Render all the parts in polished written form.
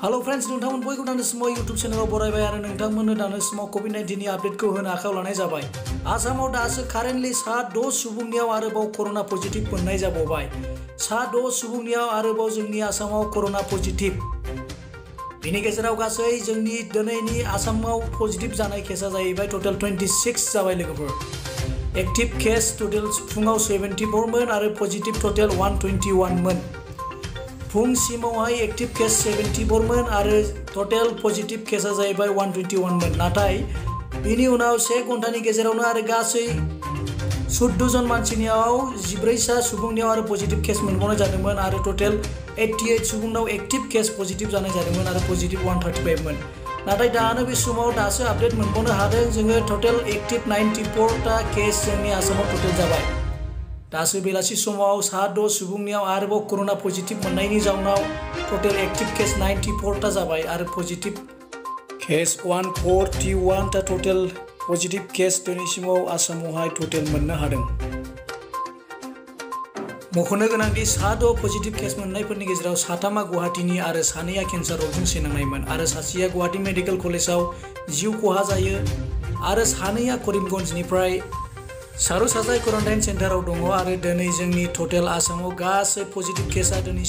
Hello friends नोंथांमोन बयखौ दानो समाव यूट्यूब चैनलाव बरायबाय आरो नोंथांमोननो दानो समाव कोविड-19 नि आपडेटखौ होनो आखायाव लानाय जाबाय। आसामाव दासो कारेन्टलि 6 सुबुंनियाव आरोबाव कोरोना पजिटिव मोननाय जाबावबाय। 6 सुबुंनियाव आरोबाव जोंनि आसामाव कोरोना पजिटिव। बिनि गेजेराव गासै जोंनि दिनैनि आसामाव पजिटिव जानाय केसा जाहैबाय टोटल 26 जाबाय लोगोफोर। एक्टिव केस टोटल फुङाव 74 मोन आरो पजिटिव टोटल 121 मोन। फुंसिमावहाय एक्टिव केस 74 मोन आरो टोटल पजिटिव केसा जाहैबाय 121 मोन। नाथाय बिनि उनाव 1 घन्टानि गेजेरावनो आरो गासै 14 जन मानसिनियाव 14 सुबुंनियाव आरो पजिटिव केस मोनबावनाय जादोंमोन आरो टोटल 88 सुबुंनाव एक्टिव केस पजिटिव जानाय जादोंमोन आरो पजिटिव 135 मोन। नाथाय दानो बे समाव दासो आपडेट मोनबावनो हादों जोङो टोटल एक्टिव 94 टा केस जोंनि आसामाव टोटल जाबाय। दासो बेलासि समाव 6 सुबुंनियाव आरोबाव कोरोना पजिटिव मोननायनि जाउनाव टोटल एक्टिव केस 94 टा जाबाय आरो पजिटिव केस 141 टा टोटल पजिटिव केस दिनैसिमाव आसामावहाय टोटल मोननो हादों। मख'नो गोनांदि 6 पजिटिव केस मोननायफोरनि गेजेराव 3 गुवाहाटीनि आरो 2 केन्सार रगजों सैनांनायमोन आरो सासेया गुवाहाटी मेडिकेल कलेजाव जिउ खहा जायो आरो 2 करिमगंजनिफ्राय सारु साजाय क्वारन्टाइन सेन्टाराव दङ आरो दिनै जोंनि टोटल आसामाव गासै पजिटिव केसा दिनै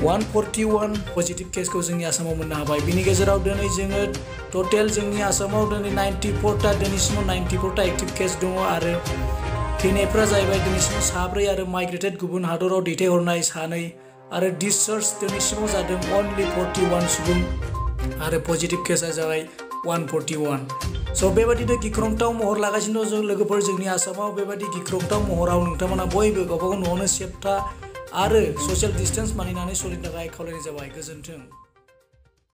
141 पजिटिव केसखौ जोंनि आसामाव मोननो हाबाय। बिनि गेजेराव दिनै जोङो टोटल जोंनि आसामाव दिनै 94 टा दिनैसिमाव 94 टा एक्टिभ केस दङ आरो थैनायफ्रा जाहैबाय दिनैसिमाव 4 आरो माइग्रेटेड गुबुन हादराव दैथायहरनाय 2 आरो डिसचार्ज दिनैसिमाव जादों अनलि 41 सुबुं आरो पजिटिव केसा जाबाय 141। स' बेबादिनो गिख्रंथाव महर लागासिनो दं जों लोगोफोर जोंनि आसामाव। बेबादि गिख्रंथाव महराव नोंथांमोना बयबो गावबा गाव न'आवनो सेफ था आरो ससियेल डिस्टेन्स मानिनानै सोलिनो थाखाय खावलायनाय जाबाय। गोजोन्थों।